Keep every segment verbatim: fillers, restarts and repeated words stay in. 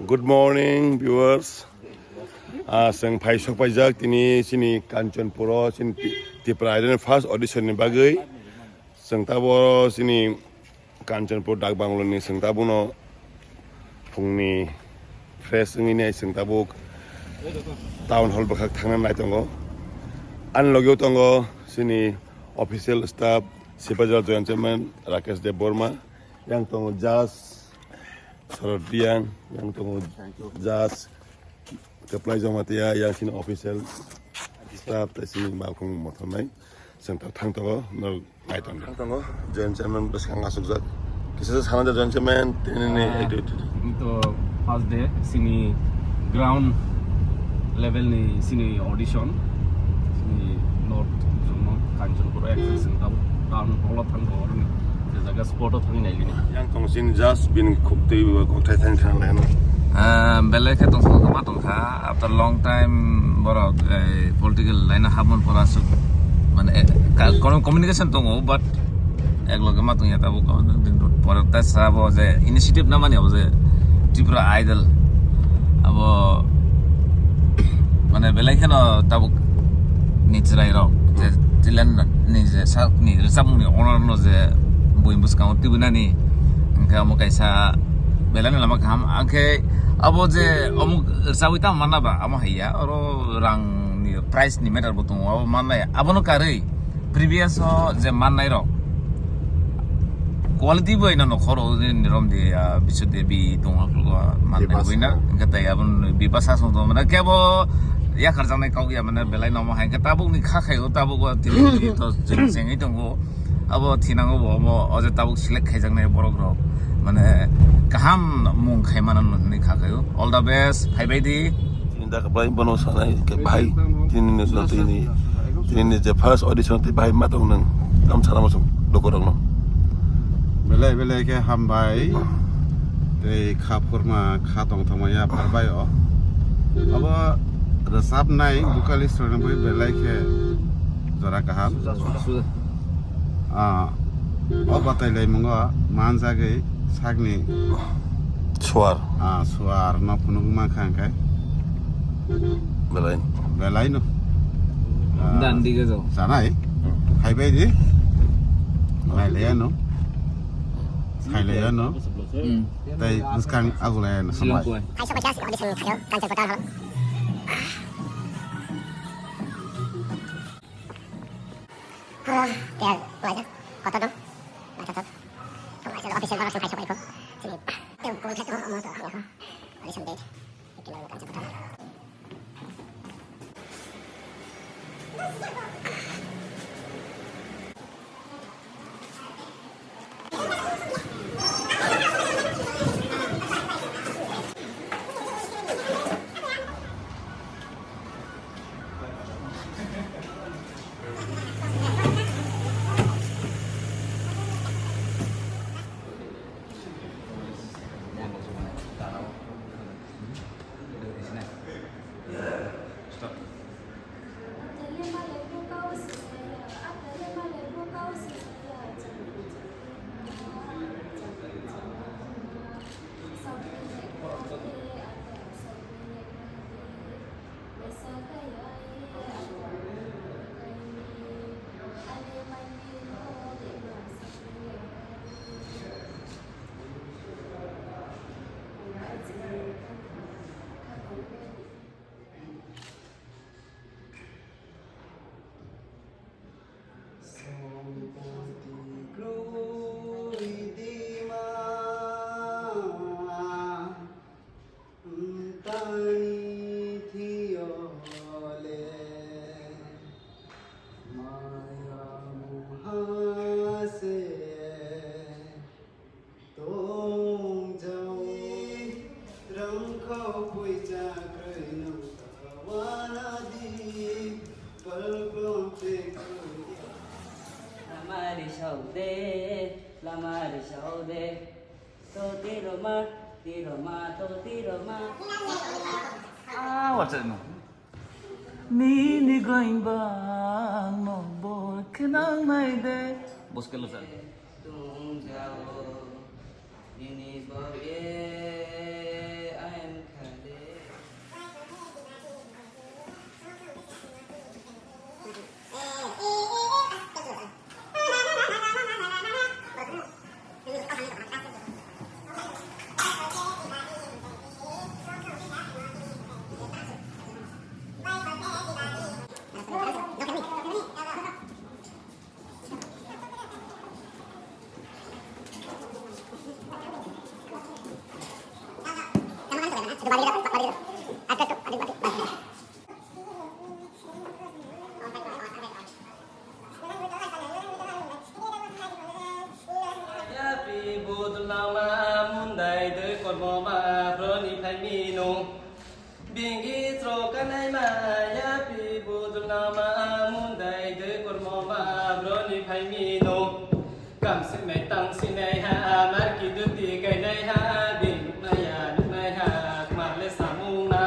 Good morning, viewers. Ah, chwng phai sok paijak tini chini Kanchanpuro, chini Ti-, Tipra Idol first audition ni bagwi. Chwng tabo chini Kanchanpur Dak Banglo ni chwng tabuno phungni fresh wngwi nai chwng tabuk town hall bwkhak thangna nai tongo. Ani logio tongo chini official staff, Sipajal Joint Chairman Rakesh Deb Borma, yang tongo judge Sarod Reang, yang tongo judge Kwplai Jamatia, yang chini official staff, tei chini malkhung mothomnai. Chwng ta thang tongo, norok nai tongo. Thang tongo, Joint Chairman bwskang asukjak. Kisa sana da Joint Chairman, tini ni Ah, activity. Ini to first day, sini ground level ni sini audition, sini North Zone, Kanchanpur, actually, sini tabuk town hall o thang tongo, oroni je jaga spot o thangwi nailini. Yang tong sini just bini khuk twi kokthai thani khana laino. Ah, belai khe tong kha, ma tong kha. After long time borok, eh, political line o habmani pora aswk, mane, eh, ka-, kono communication tongo, but ek loge ma tongya tabuk, din pore ta sabo je initiative na mani abo je Tripura Idol abo, mane, belai kheno tabuk ni chwrai rok je talent ni je sak ni rwchapmung ni owner no je buini bwskango tubunani, hwnkhe amo kaisa belai no lama kaham, hwnkhe abo je omo rwchabwi tamo manna ba amo haiya, oro rang ni price ni matter bo tongo, abo mannai abono karwi previous o je mannai rok quality bo ino nokhoro ni rom di, ah, Biswa Devi tongo, mannai Bibasa. Buina hwnkhe tei abo Bibasa song tongo, mane kebo yakhar jaknai kok ya, mane belai nomo hai hwnkhe tabuk ni kha khaio, tabuk o tini to chwng chengwi tongo. Abo thinango bo omo o je tabuk select khaijaknai borok rok, mane, kaham mung khai mano hinwi kha khaio. All the best, phaibai di. Tini da kaplai bono sanai ke bhai, tini ni so tini, tini ni je first audition te bhai ma tong nang, tam sana masuk doko rok no. Belai belai khe hambai, tei kha phurma kha tong thangma ya pharbai o. Abo rwchapnai vocalist rokni bai belai khe jora kaham. Ah, o batai laimungo manjagwi sakni suar. Ah, suar no phunuk mankha hwnkhe. Belai. Belai no. Ah, dan dige jo. Sanai. Hmm. Hai bai di. Nai le no. Sai le no. Hmm. Tai bwskang agu le no. Silang kuai. Hai sa bacha audition khayo, Kanchanpur town hall. Ah, kaya, wajah, kotor dong. Wajah tuh. Wajah official banget tuh, kayak apa itu. Sini. Yang gua lihat tuh, mau tuh, ya. Audition date. Bikin dulu kan cepetan. Tongjawi rangkho puicha krwino wanadi palgong chekuri. Lamari saude, lamari saude, to tiroma, tiroma, to tiroma. Ah, what's it no? Nini going bang no bor khenang nai de. Bos kelo sa. Tung jao, nini boge, I am Yapri budulnama mundai dui kormoma broni phaimino. Bingi chrokanai ma yapri budulnama mundai dui kormoma broni phaimino. Kam sinai tang sinai ha marki duti kainai ha bing nuknai ya nuknai ha kmale samung na.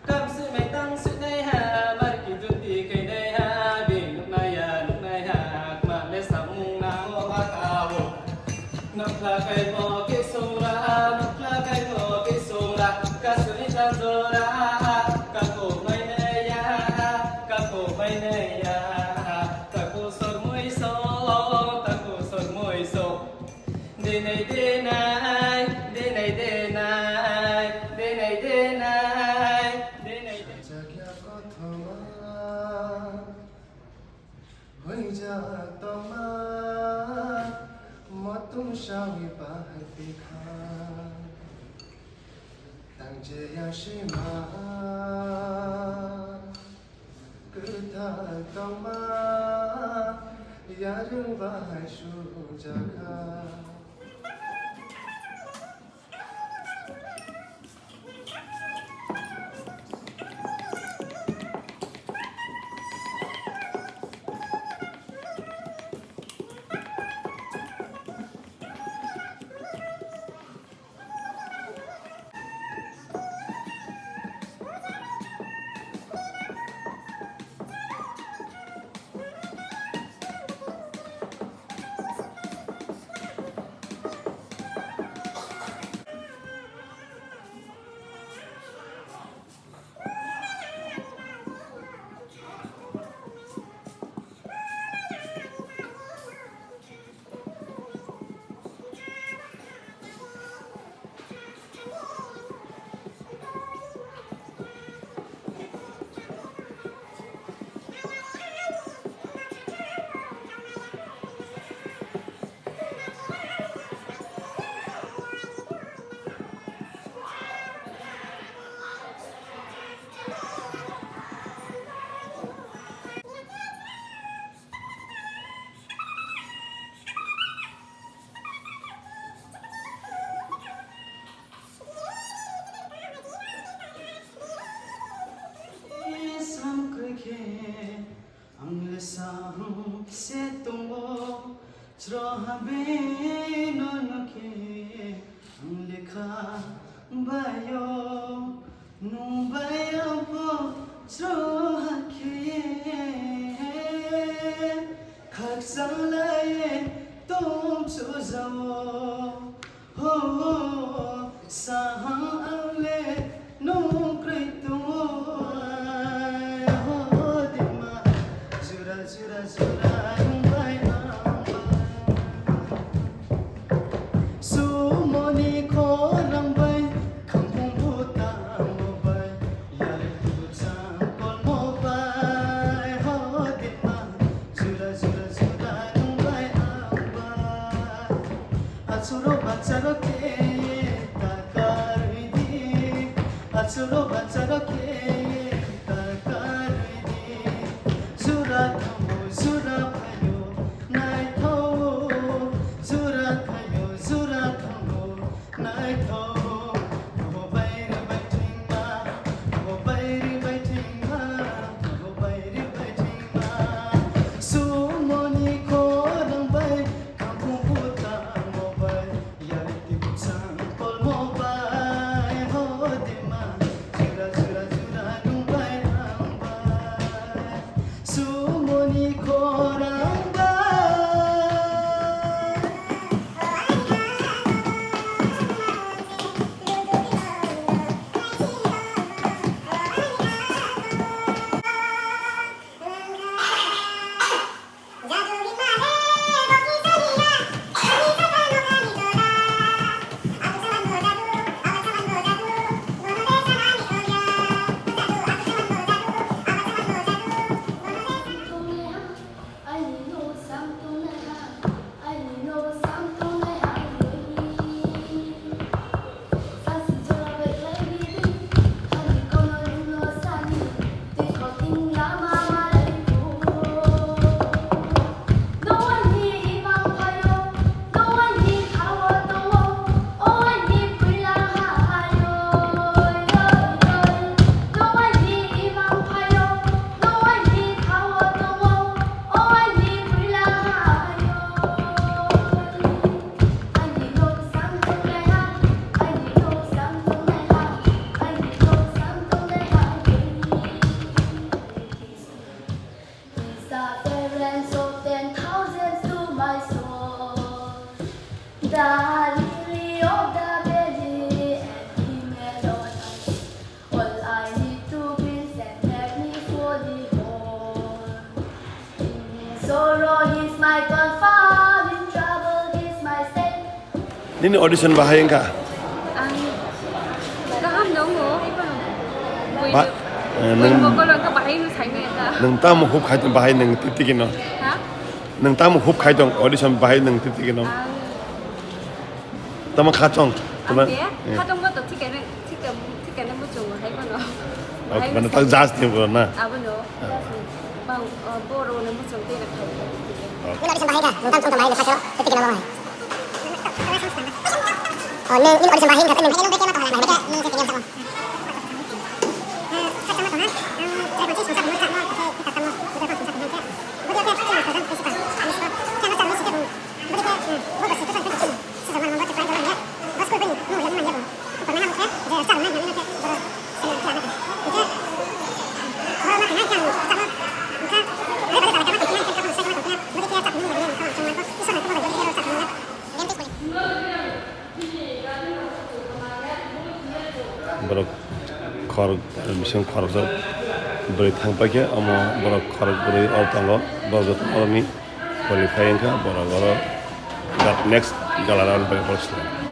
Kam sinai tang sinai ha marki duti kainai ha bing nuknai ya nuknai ha kmale samung na. O baka o. Nokla kaimo kisung ra, nokla kaimo kisung ra, kasuni tanjora, kako mainaya, kako mainaya, tako sormoi so, tako sormoi so. Dinai dinai, dinai dinai, dinai dinai, dinai dinai. Sajagya kothoma. Hoijak tongma motung sawi bahai tikha. Tangjeya sima kwthar tongma yarwng bahai sujakha. Sam kwrwi khe ang le sam se tongo, chwraha beno nokhe ang lekha baio. Nung bai ang bo chwraha khe khaksa lai tong chujao. Ho, sahang ang le nung kwrwi tongo. Ho, dima, jura, jura, jura, nung bai ang bai. Sumoni khorang bai, khampung butang bo bai, yari tuchang kolmo bai, ho dima, jura jura jura nung bai ang bai. Achuro bacharo khe ta karwi di, achuro bacharo khe ta karwi di. Jura thango, jura phaio, naithago, jura phaio, jura thango, naithago. Abo bairi bai thwima, abo bairi bai thwima, abo bairi bai thwima. Sumoni khorang bai, khampung butang bo bai, yari tibuk sang kolmo bai, ho dima, jura, jura, jura. Ini audition bahai wngkha? Ang kaham tongo. Ba- eh, nang- Mokol wngkha bahai no saimaya ta. Nang tamo hub khai tong bahai nang titiki no? Ha? Nang tamo hub khai tong audition bahai nang titiki no? Ang Tamo kha tong? ang Tama- de eh. Khatong ba to thikane thikane thikane muchungo hai bono. Okay, mane tak judge ni bro na. Abono. Bang boro no muchung tei na khai. Okay. Nini audition bahai kha, nung tam chong tong bahai le khacho, tei tiki nalo hai. Oh, nung nini audition bahai kha, nung nung kema to hai, nung kema nung kema. Borok khor bising khoroksa bwrwi thang paikhe omo borok khorok bwrwi o tongo borok joto borokni qualify wngkha borok oro next gala round bai borok swnam.